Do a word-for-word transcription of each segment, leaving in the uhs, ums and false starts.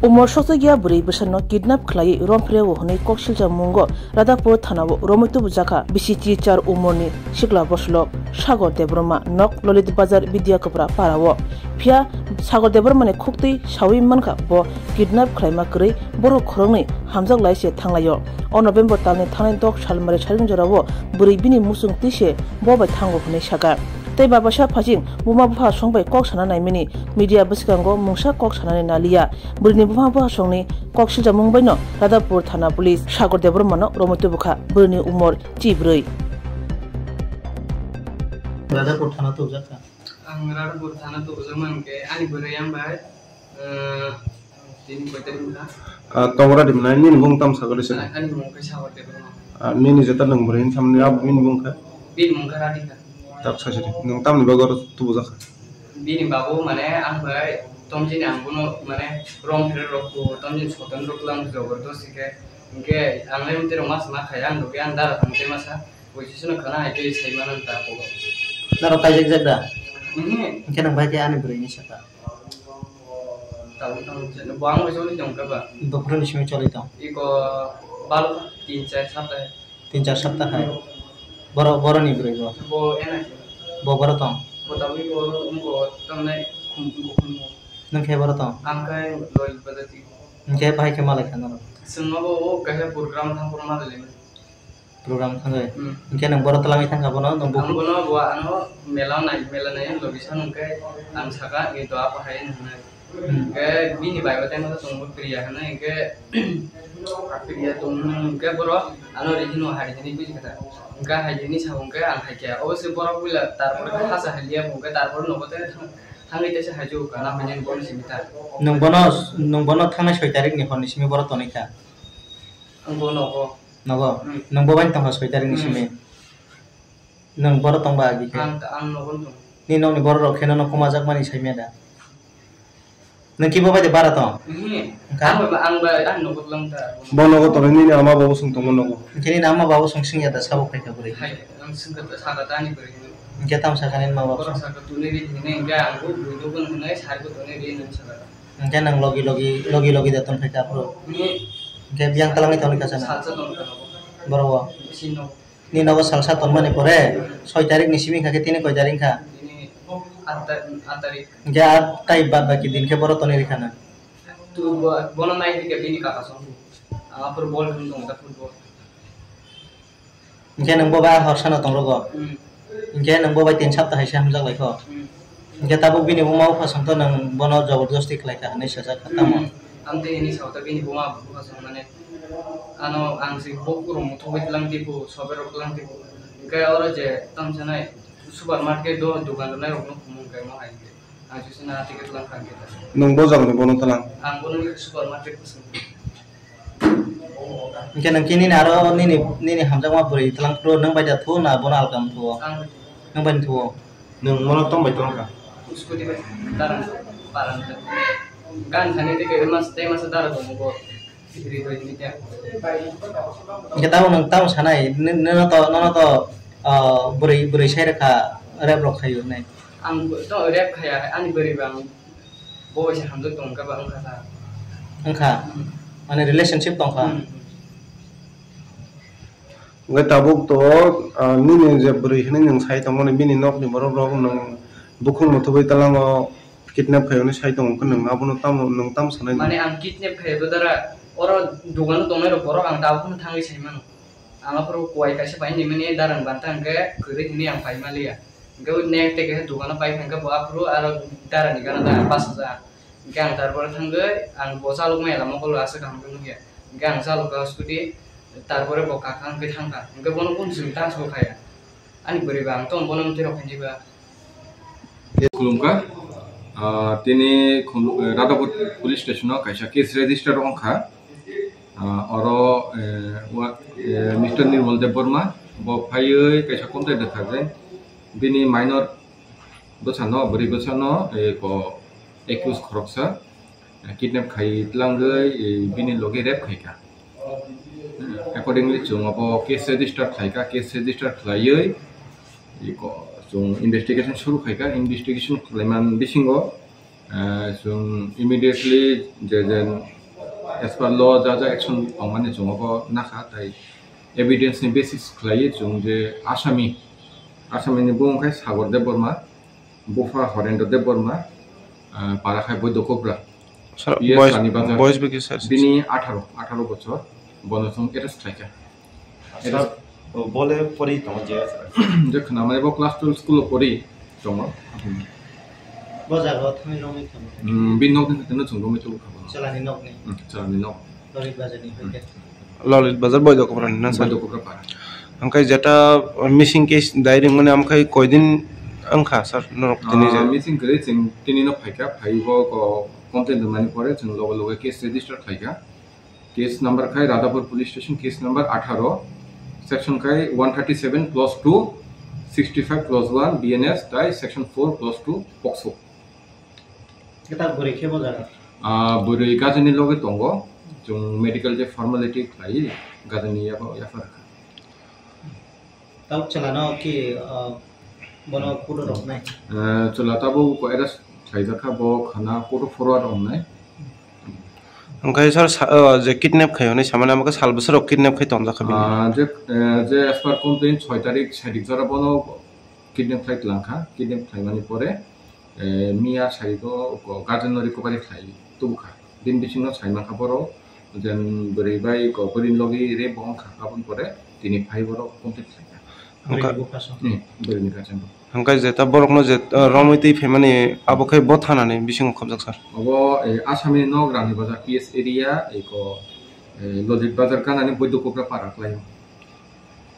Umor sokjakya bwrwi bwsano kidnap khlaiwi romphireo hwnwi koksiljamungo Radhapur thanao romwi tubujakha bisi chi char umorni sikla bwswlwk Sagor Debbarma nok Lolit Bazar Bidya Kwpra parao. Phiya Sagor Debbarmani khuktwi sawi mankha bo kidnap khlaima kwrwi borok khoroknwi hamjak lai se thanglaio. O November talni thangnai dok salmari saring jorao bwrwi bini muchung twi se bo bai thango hwnwi sakha. Tei babaisa phasing buma bupha song bai kok sana naimani media bwskango mungsa kok sanani naliya. Bwrwini buma bupha songni kok siljamung baino Radhapur thana police Sagor Debbarmano romwi tubukha. Bwrwini umor chibrwi. Radhapur thana tubujak kha. Ang Radhapur thana tubujak mankhe ani bwrwi ang bai, eh, tini koi tarik wngkha? Ah, Tongra Dimnai, nini mung tam sagori se? Ani mung khe Sagor Debbarma. Ah, nini jeta nwng bwrwi hinsamni abo bini mung khe? Bini mung khe Radhika. Tak sasiri. Nwng tamni bagwi oro tubujak kha? Bini babu mane ang bai tomjini ang bono mane rong phere rok ko tomjini soton rok lang jobordosti khe. Hinkhe ang le mtwi rok mas ma khai ang doke ang dara thang tei masa. Position khana hai tei sai mano ta ko. Naro kaijak jak da? Mhm. Hinkhe nwng bai khe ani bwrwi ni saka. Tabuk tamo je, bo ang bai choli tong khe ba. Bo phuru ni simi choli tong. Iko balo tin char sapta hai. Tin char sapta hai. Boro, boro ni bwrwi bo. Bo ena ke. Bo boro tong. Bo tabuk iko umko tong nai khum, khum khum. Nwng khe boro tong. Ang khe loi bazar ti. Hinkhe bahai khe malai kha noro. Chwng abo o kaisa program thang program malai lai. Program thangwi. Hmm. Hinkhe nwng boro twlangwi thangkha bono, nwng Ang buku- bono bo ano mela nai, mela nai logi san hwnkhe ang saka, "Ni to apa hai?" hinwi. Hmm. Hinkhe bini bai bo tei masa tongbo Priya hinwi, hinkhe Priya tongmani hinkhe borok ano rihino hai hinwi buji kha ta. Hinkhe hai hinwi sa hinkhe ang hai khe, obviously borok puila tarpore khe hasa hai liya hinkhe tarpore nogo tei thang-, thangwi teisa hai jukha na hwnwi bono simi ta. Nwng bono, nwng bono thangnai soi tarikni horni simi borok tonwi kha? Ang bo nogo. Nogo? Hmm. Nwng bo bai tongkha soi tarikni Hmm. simi? Nwng boro tongba agi khe? Ang, ang nogo tong. Nini nokni borok rok khe nono kwmajakmani saimya da? Nwng kibo bai de bara tong? Hmm. Wngkha? Ang bai, ang bai, ang nogo lang ta. Bo nogo tonwi nini ama babu song tongma nogo? Hinkhe nini ama babu song singya da sabo phaikha bwrwi? Hai, ang singkha ta, saka ta ani bwrwi hinwi. Hinkhe tamo sakha nini ma babu Borok song? Saka tuni ri hinwi, hinkhe ang bo bwrwi nogo hinwi, sari bo tuni ri hinwi saka ta. Hinkhe nwng logi logi, logi logi da tong phaikha aphuru? Hmm. Hinkhe biyang twlangwi tongwi kha sana? Salsa tong kha nogo. Borok o? Bisi nogo. Nini nogo salsa tongmani pore, soi tarikni simi wngkha khe tini koi tarik wngkha? Tini aat ta-, aat tarik. Hinkhe aat tai bad baki din khe boro tonwi rikha na? Tu bo-, bono nai rikha bini kaka song. Ang aphuru bol hinwi tongo ta football. Hinkhe nwng bo bai a horsano tong rogo? Hmm. Hinkhe nwng bo bai tin sapta hai se hamjak lai kho? Hmm. Hinkhe tabuk bini buma bupha song to nwng bono jobordosti khlai kha hinwi sajak kha, tamo? Hmm. Amtwi hinwi sao ta bini buma bupha song mane. Ano ang se bo kurung muthungwi tlang tipo, sobe rok tlang tipo. Hinkhe oro je tamo sanai supermarket do dukan rok nai rok no khumung khe mo hai hinkhe. Ang se sina ticket lang kha hinkhe ta. Nwng bo jagani bono tlang? Ang bono supermarket ko song. Hinkhe nwng khe nini aro nini, nini hamjakma bwrwi tlang phuru nwng bai da thu na bono alkam thu o? Ang bai. Nwng bai thu o? Nwng mono tong bai tong kha? Scooty bai darang parang ta. Gan thani tei mas tei masa dara tong bo. Ri doi ni ta. Hinkhe tamo nwng tamo sanai, n-, nono to, nono to, ah, bwrwi, bwrwi sai rwkha, rep rok khaio hinwi. Ang to rep khaya, ani bwrwi bang. Bo se hamjak tong kha ba wngkha ta. Wngkha? Hmm. Mane relationship tong kha? Hmm. Hwnkhe tabuk to, ah, nini je bwrwi hinwi nwng sai tongmani, bini nokni borok rok nwng bukhuk muthubwi tlango kidnap khaiyoni sai tongo, hwnkhe nwng abono tamo, nwng tamo sanai? Mane ang kidnap khaiya to dara, oro dukano tongnai rok borok ang tabuk phano thangwi sai mano. Ang aphuru kuwai kaisa pai hinwi mani darang banta hwnkhe kwrwi hinwi ang pai maliya. Hwnkhe o nek tei kaisa dukano pai kha hwnkhe bo aphuru aro darani gana da bachajak. Hwnkhe ang tarpore thangwi ang bo chalokmaya lama kolo aswk kaham khe nukya. Hwnkhe ang chalokha scooty, tarpore bo kakha hwnkhe thangkha. Hwnkhe bono kunu chwng ta aswk khaya. Ani bwrwi ba ang tong bono mwtwi rok khainai ba. Khulumkha. Ah, tini khum-, eh, Radhapur police station o kaisa case register wngkha. Ah, oro, eh, wa-, eh, Mister Nirmal Debbarma bo phaiwi kaisa complaint rwkha je bini minor bwsano, bwrwi bwsano, eh, ko accused khoroksa, eh, kidnap khai tlangwi, eh, bini logi rape khaikha. Accordingly, chwng abo case register khlaikha, case register khlaiwi, iko, chwng investigation suru khaikha, investigation khlaiman bisingo, Ah, chwng immediately je, je as per law ja ja action tongmani chwng obo nakha, tai evidence ni basis khlaiwi chwng je asami, asami ni bung khai Sagar Debbarma, bupha Horendra Debbarma, ah, para khai Boidokobra. Sir, P S boys, Rani Bazar. Boys bikhe sir. Bini atharo, atharo bochor, bono chwng arrest khlaikha. Sir, bole pori tongo je, sir. Je khna mane bo class twelve school o pori tongo. Bo jaga o thangwi romwi thangwi. Hmm, bini nokni hwnkhe no chwng romwi tubu kha bono. Chalani nokni. Hmm, chalani nok. Lolit Bazar ni hwnkhe. Lolit Bazar Boidokobra ni na sir? Boidokobra para. Hwnkhe jeta missing case diary mane amkhai koidin wngkha sir norok tini je? Ah, missing kwrwi chwng tini no phaikha, phaibo ko complaint rwmani pore chwng loge loge case register khlaikha. Case number khai Radhapur Police Station, case number atharo, section khai one thirty seven clause two, sixty five clause one B N S tai section four clause two POCSO. Kwtal bwrwi khe bo jaga? Ah, bwrwi gajini loge tongo, chwng medical je formality khlai gajini yago yaphar kha. Tau chwlano ki, ah, bono kudo rok nai? Eh, chwla tabuk ko arrest khlaijak kha, bo khana kudo forward wngnai. Hwnkhe sir, sa-, o, je kidnap khai hwnwi samani amo khe sal bwswk rok kidnap khai tongjak kha bini? Ah, je, eh, je as per complaint soi tarik saidik jora bono kidnap khai tlang kha, kidnap khlaimani pore, eh, miya saigo ko guardian no recovery khlai tubu kha. Bini bisingo sai mankha borok, jen bwrwi bai ko bwrwini logi rape bo wngkha, aboni pore tini phai borok complaint khlaikha. Wngkha. Bwrwini bupha song. Hmm, bwrwini guardian bo. Hwnkhe jeta borokno je, uh, romwi twi phaimani abo khe bo thanani bisingo khobjak sir? Obo, eh, Assamni nok Rani Bazar P S area, eko, eh, Lolit Bazar ganani Boidokobra para khlaio.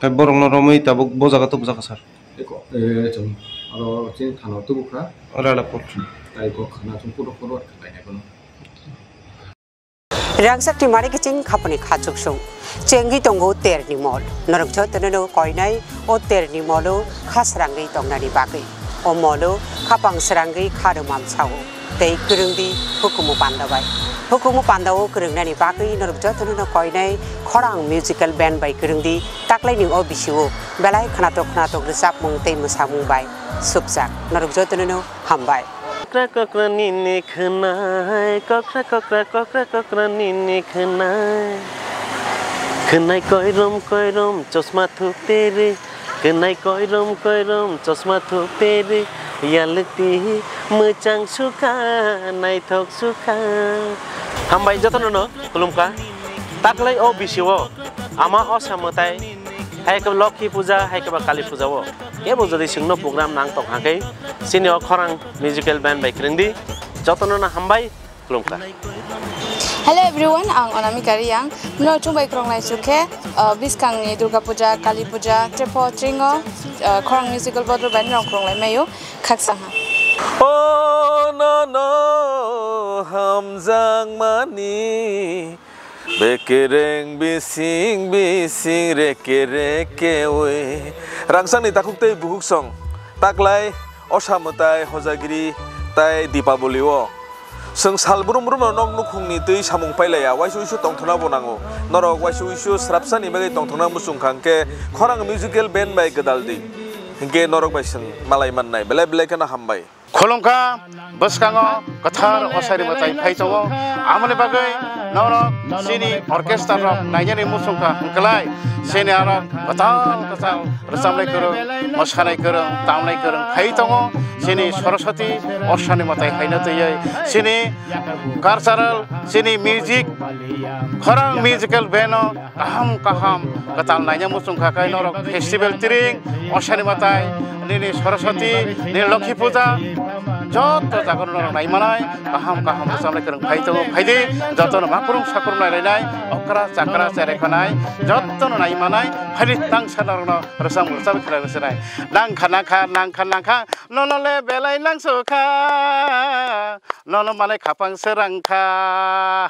Khe borokno romwi tabuk bo jaga tubujak kha sir? Eko, eh, chwng aro chini thana tubukha. Radhapur. Tai kok khana chwng kudo kudo khe kainai bono. Rangchak ni mari kiching khaponi khachuksung. Chengwi tongo terni mol. Norok jotono no koinai o terni molo kha srangwi tongnani bagwi. O molo khapang srangwi kha rwmam sao. Tei kwrwngdi hukumu panda bai. Hukumu panda o kwrwngnani bagwi norok jotono no koinai khorang musical band bai kwrwngdi taklaini o bisio belai khnatok khnatok rwchapmung tei mwsamung bai supjak. Norok jotono no hambai. Kokra kokra nini khwnai, kokra kokra, kokra kokra nini khwnai. Khwnai koirom koirom chosma thuk teri, khwnai koirom koirom chosma thuk teri, yalukti mwchang sukha, naithok sukha. Hambai jotono no khulumkha. Taklai o bisio ama o samwtai, hai khe Lokhi puja, hai khe ba Kali puja o. Kebo jodi chwngno program nang tong kha khe, chini o khorang musical band bai kwrwngdi, jotono no hambai, khulumkha. Hello everyone, ang Onamika Riyang. Mino chwng bai kwrwng lai chukhe, uh, bwskangni Durga Puja, Kali Puja, Trepo, Tringo, uh, khorang musical bodol bai norok kwrwng lai maio, khaksa ha. O no no hamjakmani. Bekereng bising bising reke reke oi. Rangchakni takhuk tei bukhuk song. Taklai Osa mwtai Hojagiri tai Dipaboli o. Chwng sal brum brum no nok nukhungni twi samung pailaiya, waisa uisu tongthokna bo nango. Norok waisa uisu srapsani bagwi tongthokna muchung kha hwnkhe khorang musical band bai gwdal di. Hwnkhe norok bai chwng malai mannai. Belai belai kheno hambai. Khulumkha, bwskango kwthar Osari mwtai phai tongo. Amoni bagwi norok chini orchestra rok nainani muchungkha hwnkhlai chini aro kwtal kwtal rwchapnai kwrwng, mwsanai kwrwng, tamnai kwrwng phai tongo. Chini Saraswati Osani mwtai haino twiwi chini cultural, chini music, khorang musical band o kaham kaham kwtal naina muchung kha khe norok festival tring Osani mwtai, nini Saraswati, nini Lokhi puja, joto jaga norok nai manai kaham kaham rwchapnai kwrwng phai tongo. Phaidi jotono makrung sakrung nai lainai, okra chakra cherai khanai jotono nai manai, phaidi tangsa norokno rwchapmung rwchapwi khwlai rwchapnai. Nangkha nangkha nangkha nangkha nono le belai nangsukha, nono malai khapang srangkha.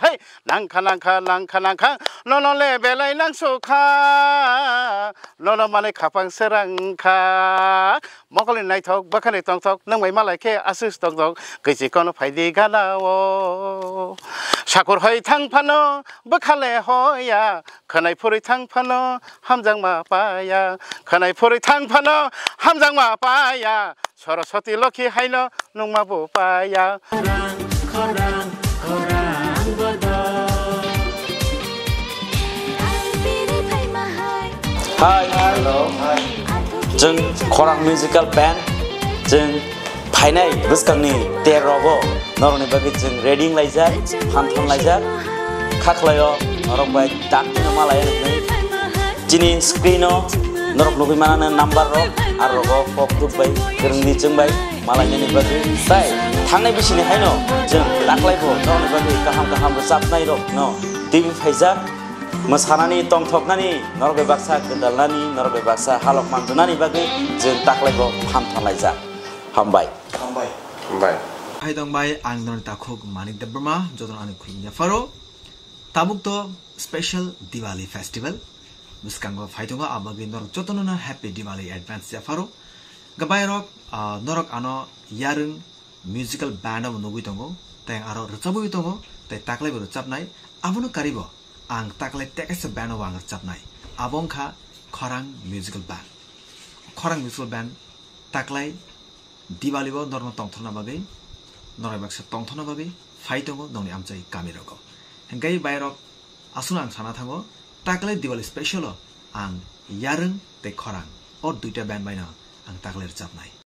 Hei! Nangkha nangkha nangkha nangkha nono le belai nangsukha, nono manwi khapang srangkha. Mokolni naithok bwkhani tongthok nwng bai malai khe aswk tongthok, kwichi kono phaidi gana o. Sakur hoi thang phano bwkhale hoya, Khwnai phurwi thang phano hamjakma paya, khwnai phurwi thang phano hamjakma paya, Saraswati Lokhi haino nungma bo paya. Hai. Hello. Chwng Khorang Musical Band, chwng phainai bwskangni ter rogo norokni bagwi chwng ready wnglaijak, phanthon laijak, kha khlaio norok bai dakti no malai nuknai. Chini screen o norok nugwi manana number rok, ar rogo kok tuk bai kwrwngni chwng bai malainani bagwi. Tai thangnai bisini haino chwng taklai bo norokni bagwi kaham kaham rwchapnai rok no twi phaijak. Mwsanani, tongthoknani, norok bai baksa gwdalnani, norok bai baksa halok manjwnani bagwi chwng taklai bo phanthon laijak. Hambai. Hambai. Hambai. Hai tong bai, ang norok takhuk Manik Debbarma, jotono ani khulumya pharo. Tabuk to special Diwali festival. Bwskango phai tongo, abagwi norok jotono no happy Diwali advance ya pharo. Gabai rok, ah, norok ano yarwng musical band bo nugwi tongo, tei aro rwchabwi tongo, tei taklai bo rwchabnai. Abono karibo ang taklai tekaisa band bo ang rwchabnai. Abo wngkha Khorang Musical Band. Khorang Musical Band taklai Diwali bo norokno tongthokna bagwi, norok baksa tongthokna bagwi phai tongo nokni amchai kami rogo. Hingke bai rok aswkno ang sana thango, taklai Diwali special o ang yarwng tei khorang o duita band baino ang taklai rwchabnai.